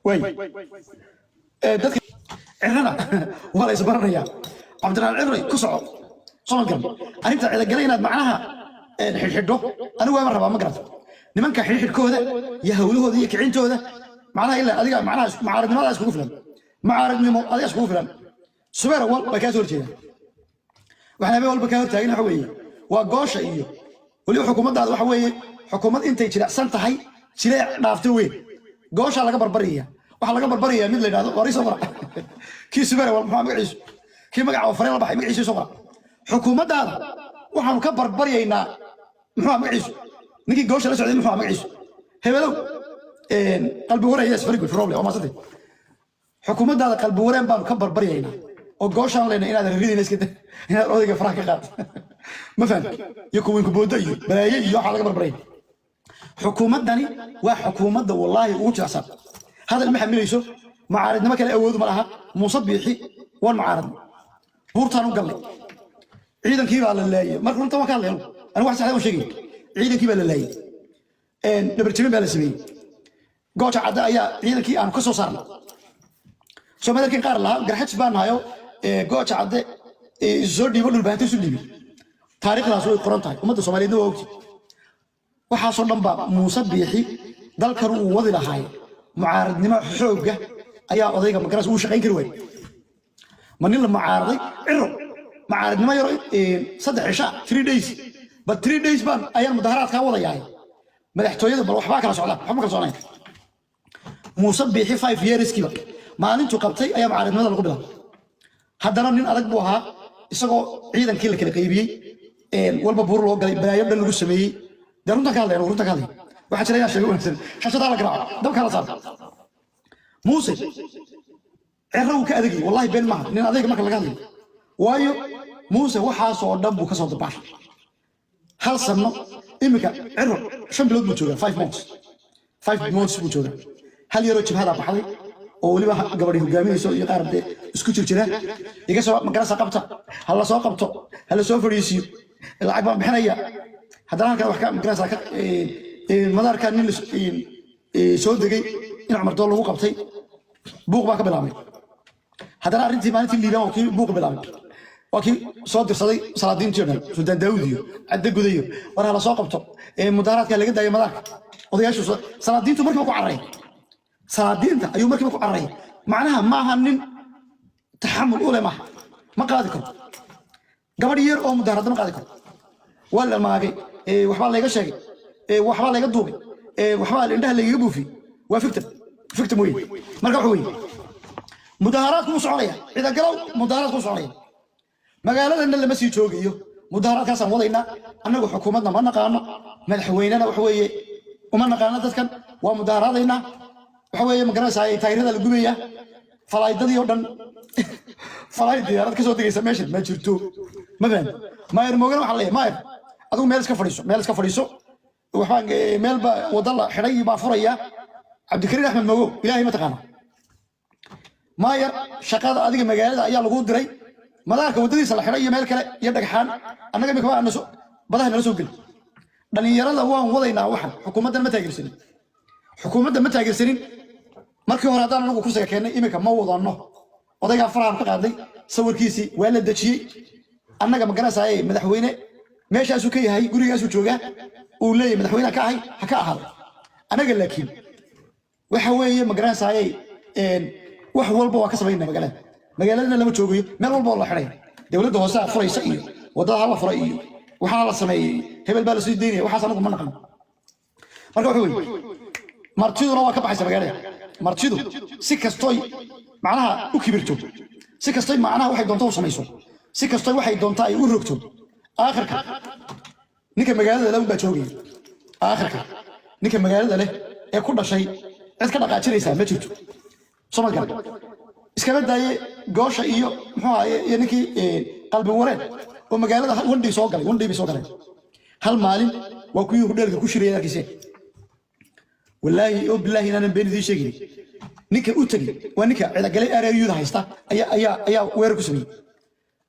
Waay, dadka Cirrana waa la isbaranayaa. Cabdiraxmaan Cirri, ku soco. Soo garan arrinta Cidagale inaad macnaha xidhxidho. Anigu waaba rabaa, ma garata, nimanka xidhxidhkooda iyo hawlahooda iyo kicintooda, macnaha ilaa adiga macnaha mucaaradnimada iskugu filan, mucaaradnimo adiga iskugu filan. Subeer Awal way kaa soo horjeedaan. Waxaan habeen walba kaa hortaagan waxa weeye waa goosha iyo weliba xukuumaddaada. Waxa weeye xukuumad intay jilicsan tahay jileec dhaaftay weyn. Gooshaa laga barbaraya, waxaa laga barbarayaa mid la yidhahdo war soo qora kii Subeer Awal, muxuu magaciisu, kii magaca oo fareen la baxay, magaciisu soo qora. Xukuumaddaada waxaanu ka barbaryaynaa, muxuu magaciisu, ninkii goosha la socday, muxuu magaciisu, hebelow, Qalbi Wareen. Yes, very good, problem, waa maasantay. Xukuumaddaada Qalbi Wareen baanu ka barbaryaynaa oo gooshaan leyna inaad ridina iska inaad odayga faraha ka qaad, ma fahamti? Iyo kuwiinku boodo iyo balaaye iyo waxaa laga barbaraya. Xukuumaddani waa xukuumadda wallaahi ugu jilicsan, hadal ma xamilayso, mucaaradnimo kale awoodu ma laha. Muuse Biixi waan mucaaradnay, buurtaan u gallay, ciidankii baa la laayay. Marka runta waan ka hadlay anigu, wax saxda waan sheegay. Ciidankii baa la laayay, dhabarjabin baa la sameeyey. Gooja Cadda ayaa ciidankii aanu ka soo saarnay. Soo madarkin qaar lahaa Garxajis baan nahayo, Gooja Cadde soo dhiibo, Dhulbahanto isu dhiibi. Taariikhdaas way qoran tahay, ummadda Soomaaliyeedna waa ogti. Waxaasoo dhan baa Muuse Biixi dalkan uu wadi lahaay. Mucaaradnimo xoogga ayaa odayga magaras uu shaqayn kari waayey. Ma nin la mucaaraday Ciro, mucaaradnimo yaro 3 cisha, 3 days, but 3 days baan ayaan mudaharaadkaa wadayahay madaxtooyada. Bal waxbaa kala socda, waxba ma kala soconaya. Muuse Biixi 5 yearskiiba maalintuu qabtay ayaa mucaaradnimada lagu bilaabay. Haddana nin adag buu ahaa, isagoo ciidankii la kala qaybiyey, walba buur loo galay, balaayo dhan lagu sameeyey. Dee runtan ka hadlaya, runtan ka hadlaya. Waxaa jira inaan sheego wanaagsan, shashadaa la garaaco, dabkaa la saaro. Muuse Ciro wuu ka adagayay, wallahi been maaha, nin adayga marka laga hadlayo. Waayo, Muuse waxaasoo dhan buu ka soo dabaashay hal sano. Iminka Ciro 5 bilood buu joogaa, 5 months, 5 months buu joogaa. Hal yaroo jibhadaa baxday oo weliba gabadhi hogaaminayso iyo qaar dee isku jir jira. Iga soo magarasa qabta, ha la soo qabto, ha la soo fadhiisiyo, lacag baan bixinaya. Haddana halkan wax ka magarasa ka madaarka nin soo degay in Cumar Dool lagu qabtay, buuq baa ka bilaabmay. Haddana arrintii maalintii Liibaan waa kii buuq bilaabay, waa kii soo dirsaday salaadiintii o dhan, Suldaan Daawud iyo Cadda Gudayo, war hala soo qabto, mudaharaadka laga daayo madaarka. Odayaashu salaadiintu markiiba ku carray, salaadiinta ayuu markiiba ku carray. Macnaha maaha nin taxamul u leh, maaha, ma qaadi karo gabadh yar oo mudaharadda, ma qaadi karo. Waa la maagay, waxbaa layga sheegay, waxbaa layga duubay, waxbaa indhaha laygaga buufiyey. Waa victim, victim weye. Marka waxa weye mudaharaadku wuu soconaya. Ciidagalow, mudaharaadku wuu soconaya, magaaladana lama sii joogayo. Mudaharaadkaasaan wadaynaa annagu. Xukuumadna ma naqaano, madaxweynena waxa weeye uma naqaano. Dadkan waa mudaharaadaynaa. Waxa weeye, ma garanaysaa, taayirada la gubaya, falaydadii oo dhan, falayd diyaarad ka soo degaysa meeshan ma jirto, ma fahan? Maayar Moogana waxaa leeyahay, maayar, adigu meel iska fadhiiso, meel iska fadhiiso. Waxbaan meel ba wadda la xidhay baan furaya. Cabdikariin Axmed Mogow, Ilaahay ma taqaana. Maayar, shaqada adiga magaalada ayaa lagu diray. Madaarka waddadiisa la xidhay iyo meel kale iyo dhagxaan, annaga imika waa naso badaha nala soo geli. Dhalinyarada waan wadaynaa. Waxan xukuumaddan ma taageersanin, xukuumadda ma taageersanin. Markii hore haddaan anagu kursiga keennay, iminka ma wadano. Odaygaa farahan ka qaaday, sawirkiisii waa la dejiyey. Annaga ma garanaysaa, madaxweyne meeshaasuu ka yahay, gurigaasuu joogaa, uu leeyahay madaxweyne ka ahay, ha ka ahaado. Annaga laakiin waxa weeye, ma garanaysaa, wax walba waa ka samaynaa magaalada. Magaaladana lama joogayo, meel walba oo la xidhay dowladda hoose furaysa iyo waddada hala furay iyo waxaana la sameeyey, hebel baa lasii daynaya. Waxaas anagu ma naqano. Marka waxa weeye martiduna waa ka baxaysa magaalada. Martidu si kastoy macnaha u kibirto, si kastoy macnaha waxay doonto u samayso, si kastoy waxay doonto ay u rogto, aakhirka ninka magaalada leh unbaa joogaya. Aakhirka ninka magaalada leh ee ku dhashay cid ka dhaqaajinaysaa ma jirto. Soo ma garan? Iskama daaye goosha iyo muxuu ahaye iyo ninkii Qalbi Wareen oo magaalada one day soo galay, one day bay soo galeen, hal maalin waa kuwii hudheelka ku shirayay arkiiseen. Wallaahi oo bilaahi inaanan been idiin sheegin, ninka u tegey waa ninka Cidagalay areeriyuda haysta ayaa weerar ku sameeyey.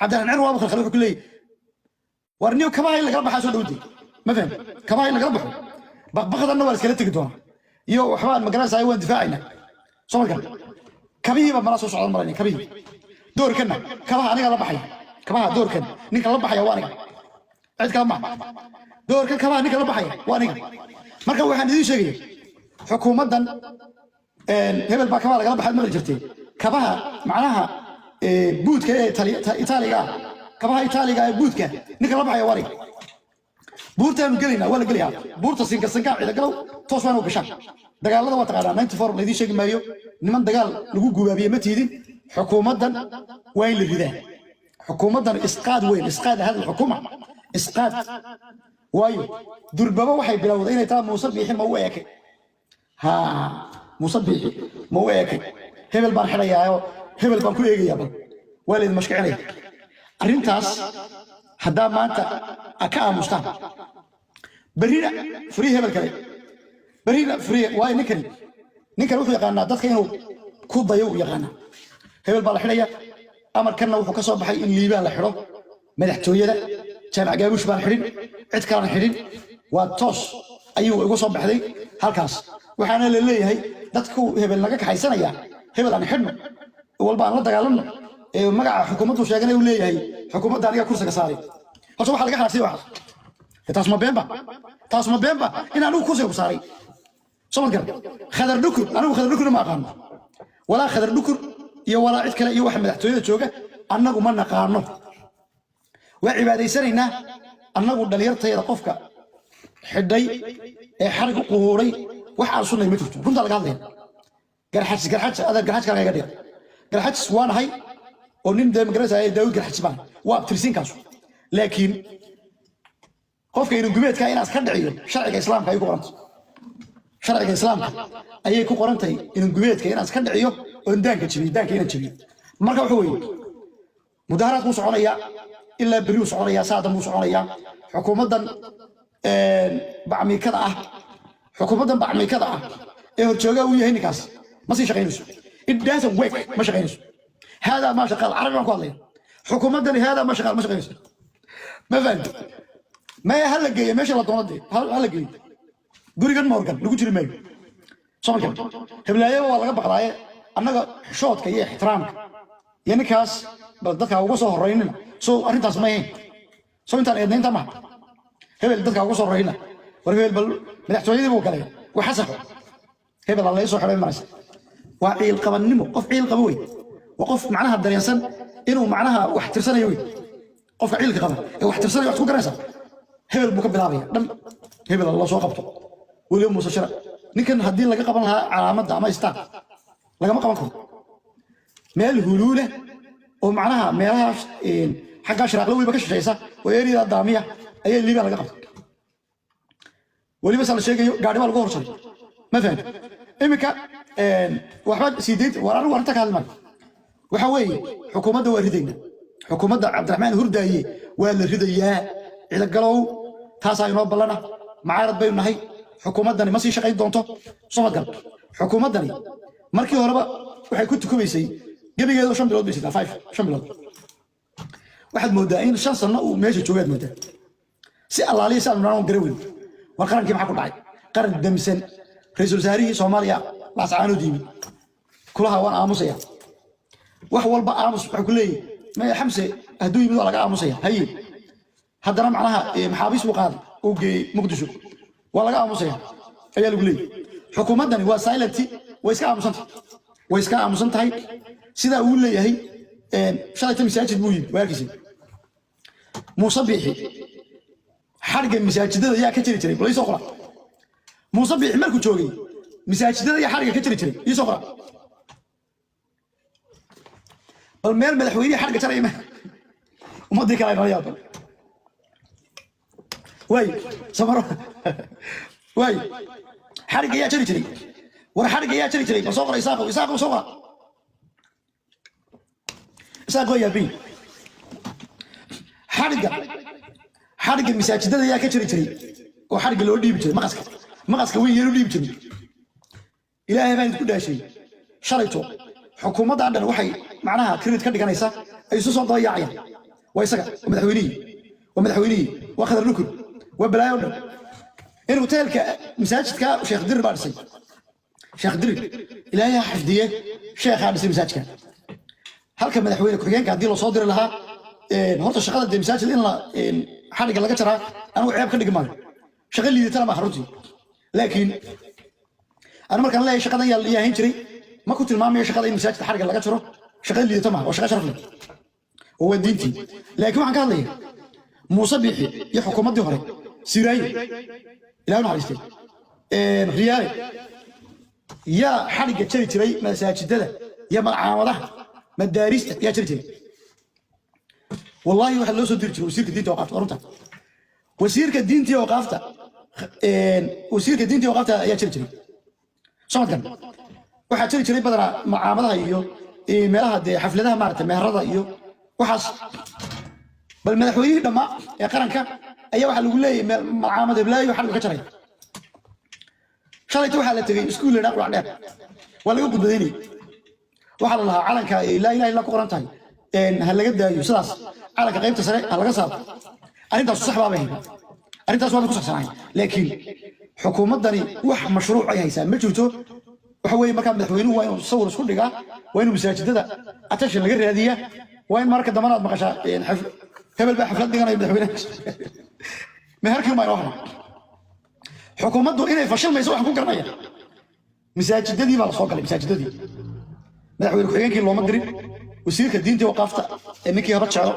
Cabdiraxmaan Cir waaba khalkhal, wuxuu ku leeyahy war niyo kabaha in lagala baxaa soo dhowday, ma faham? Kabaha in lagala baxo, baqbaqdanna waa la iskala tegi doonaa iyo waxbaan magaranaysaa, waan difaacaynaa. Soo markan kabihiiba mala soo socdan malayna kabihii doorkanna kabaha aniga la baxaya. Kabaha doorkan ninka la baxaya waa aniga, cid kale maaha. Doorkan kabaha ninka la baxaya waa aniga. Marka waxaan idiin sheegaya, xukuumaddan hebel baa kabaha lagala baxaad maqli jirtay. Kabaha macnaha buudka ee Itaaliga ah, kabaha Itaaliga ee buudka ninka la baxaya waa aniga. Buurtaanu gelaynaa, waa la gelayaa buurta sinka sinkaa. Ciidagalow, toos waana u gashaan dagaalada. Waa taqaanaa 94, laydiin sheegi maayo. Niman dagaal lagu gubaabiye ma tiidin. Xukuumaddan waa in la ridaa. Xukuumaddan isqaad weyn, isqaad hada xukuma isqaad. Waayo, durbaba waxay bilowday inay taa Muuse Biixi ma u eekay? Ha, Muuse Biixi ma u eekay? Hebel baan xidhayaayo, hebel baan ku eegayaa. Bal waa laydin mashkicinaya arrintaas. Haddaa maanta ka aamustaan, berrina furii hebel kale, berrina furii. Waayo, ninkani wuxuu yaqaanaa dadka inuu ku dayo u yaqaanaa. Hebel baa la xidhaya. Amarkanna wuxuu ka soo baxay in Liibaan la xidho, madaxtooyada Jaamac Gaabuush baan xidhin, cid kalena xidhin. Waa toos ayuu uga soo baxday halkaas. Waxaana la leeyahay dadku hebel naga kaxaysanaya, hebel aan xidhno, walba aan la dagaalanno. Ee magaca xukuumaddu sheeganay uu leeyahay xukuumadda aniga kursiga saaray. Horta waxaa laga xanaaqsay waxaas. Taas ma beenba? Taas ma beenba in anigu kursiga ku saaray? Soo ma garan Khadar Dhukur? Anigu Khadar Dhukurna ma aqaano, walaa Khadar Dhukur iyo walaa cid kale iyo waxa madaxtooyada jooga annagu ma naqaano. Waa cibaadaysanaynaa annagu. Dhalinyartayada qofka xidhay ee xarig u quuray, wax aan sunnay ma jirto. Runtaa laga hadlaya. Garxajis, Garxajis, adeer, Garxajis kale iga dhiga. Garxajis waan ahay oo nin dee magaranaysa Daawud Garxajis baan, waa abtirsiinkaasu. Laakiin qofka inangumeedka inaad ka dhiciyo, sharciga Islaamka ayay ku qorantay. Sharciga Islaamka ayay ku qorantahay inangumeedka inaad ka dhiciyo oon daanka jabiyo, daanka inaan jabiyo. Marka wuxuu weeye, mudaharaad buu soconayaa ilaa berri buu soconayaa, saadan buu soconayaa. Xukuumaddan bacmiikada ah, xukuumaddan bacmiikada ah ee horjoogaa uu yahay ninkaas ma sii shaqaynayso. It doesn't work, ma shaqaynayso. Haadaa maa shaqaal, carabi baan ku hadlaya. Xukuumaddani haadaa ma shaqaal, ma shaqaynayso. Ma fahamti? Maya, ha la geeyo meesha la doono dee, ha la geeyo. Gurigan Morgan lagu jiri maayo. Soo markan heblaayaba waa laga baqdaaye. Annaga xishoodka iyo ixtiraamka iyo ninkaas bal dadka uga soo horeynina. Soo arrintaas ma ahayn? Soo intaan eednaynta maha hebel dadka uga soo horreynina. War hebel bal madaxtooyadii buu galay, waxa saxo hebel alla soo xidhay maraysa. Waa ciil qabannimo. Qof ciil qaba wey, waa qof macnaha dareensan inuu macnaha wax tirsanayo wey. Qofka ciilka qaba ee wax tirsanaya wax ku garanaysa, hebel buu ka bilaabaya dhan. Hebel alla soo qabto. Weliba Muuse Shira, ninkan haddii laga qaban lahaa calaamadda ama istaan, lagama qaban karo. Meel huluule oo macnaha meelaha xaggaa Shiraaqle weyba ka shishaysa oo eriyada Daamiya ayaa Liibaan laga qabtay. Weliba sa la sheegayo gaadhi baa lagu horsaray. Ma fahamti? Iminka waxba sii deynta. War anigu arrinta ka hadli maayo. Waxa weeye, xukuumadda waa ridayna. Xukuumadda Cabdiraxmaan Hurdaaye waa la ridayaa. Ciidagalow, taasaa inoo ballana. Macaarad baynu nahay. Xukuumaddani ma sii shaqayn doonto. Soo madgal xukuumaddani markii horeba waxay ku tukumaysay gebigeedu 5 bilood bay sitaa, five, 5 bilood. Waxaad moodaa in 5 sano uu meesha joogaad moodaa. Si allaaliya si aanu naan garan weyn. War qarankii maxaa ku dhacay? Qaran damsan. Ra-iisul wasaarihii Soomaaliya Laascaanood yimid kulaha waan aamusaya, wax walba aamus. Waxay ku leeyihin maya, Xamse hadduu yimid waa laga aamusaya. Haye, haddana macnaha maxaabiis buu qaaday, uu geeyey Muqdisho, waa laga aamusaya ayaa lagu leeyahy. Xukuumaddani waa silent, way iska aamusantahay, way iska aamusan tahay. Sidaa uu leeyahay, shalayta masaajid buu yimid, waa arkaysa. Muuse Biixi xadhigga masaajidada yaa ka jiri jiray? Bal iisoo qora. Muuse Biixi markuu joogay masaajidada yaa xadhigga ka jiri jiray? Iisoo qora bal. Meel madaxweynihii xadhigga jaraya ma ummaddii kale ay nala yaaban waay samaro waay. Xadhigga yaa jari jiray? War xadhigga yaa jari jiray? Bal soo qora. Isaaqow, Isaaqow, soo qora. Isaaqo yaabin. Xadhigga masaajidada yaa ka jiri jiray oo xadhigga loo dhiibi jiray? Maqaska weyn yaan u dhiibi jiray? Ilaahay baan idinku dhaashay. Shalayto xukuumaddan dhan waxay macnaha credit ka dhiganaysa ay isu soo daba yaacayaan waa isaga, waa madaxweynihii, waa madaxweynihii, waa Khadar Dhukur, waa balaayo dhan. In hoteelka masaajidka Sheekh Dirir baa dhisay. Sheekh Dirir Ilaahay ha xifdiye sheekhaa dhisay masaajidka. Halka madaxweyne ku-xigeenka haddii lasoo diri lahaa, horta shaqada dee masaajid in la xadhigga laga jaraa anigu ceeb ka dhigi maayo, shaqo liidatana maaha runtii. Laakiin anu markaan leeyahay shaqadan yaa hayn jiray, ma ku tilmaamayo shaqada in masaajidka xadhigga laga jaro shaqo liidata maaha, waa shaqo sharaf leh oo waa diintii. Laakiin waxaan ka hadlaya Muuse Biixi iyo xukuumaddii hore, Siraaye, Ilaah u naxariistay, Riyaale, yaa xadhigga jari jiray masaajidada iyo malcaamadaha, madaarista yaa jari jiray? Wallahi, waxaa loo soo diri jiray wasiirka diinta awqaafta. Runta, wasiirka diinta awqaafta ayaa jari jiray. Socodkan waxaa jiri jiray badanaa malcaamadaha iyo meelaha dee xafladaha, maaragtay, meherada iyo waxaas. Bal madaxweynihii dhammaa ee qaranka ayaa waxaa lagu leeyahay meel malcaamad heblaayo xadhigga ka jaraya. Shalayta waxaa la tegey iskuul la yidhaha Qurac Dheer, waa laga gudbadaynayay. Waxaa la lahaa calanka laa ilaha illa ku qoran tahay ha laga daayo sidaas, calanka qaybta sare ha laga saaro. Arrintaas sax baabay ahayd, arrintaas waa ku saxsanahay. Laakiin xukuumaddani wax mashruuc ay haysaa ma jirto. Waxa weeye, markaa madaxweynuhu waa inuu sawir isku dhigaa, waa inuu masaajidada attention laga raadiyaa, waa in marka dambana aad maqashaa hebel baa xaflad dhiganaya. Madaxweynaha meherkii baa inoo hadhay. Xukuumaddu inay fashilmayso waxaan ku garanaya, masaajidadii baa la soo galay. Masaajidadii madaxweyne ku-xigeenkii looma dirin, wasiirka diinta waqaafta ee ninkii haba jeclo.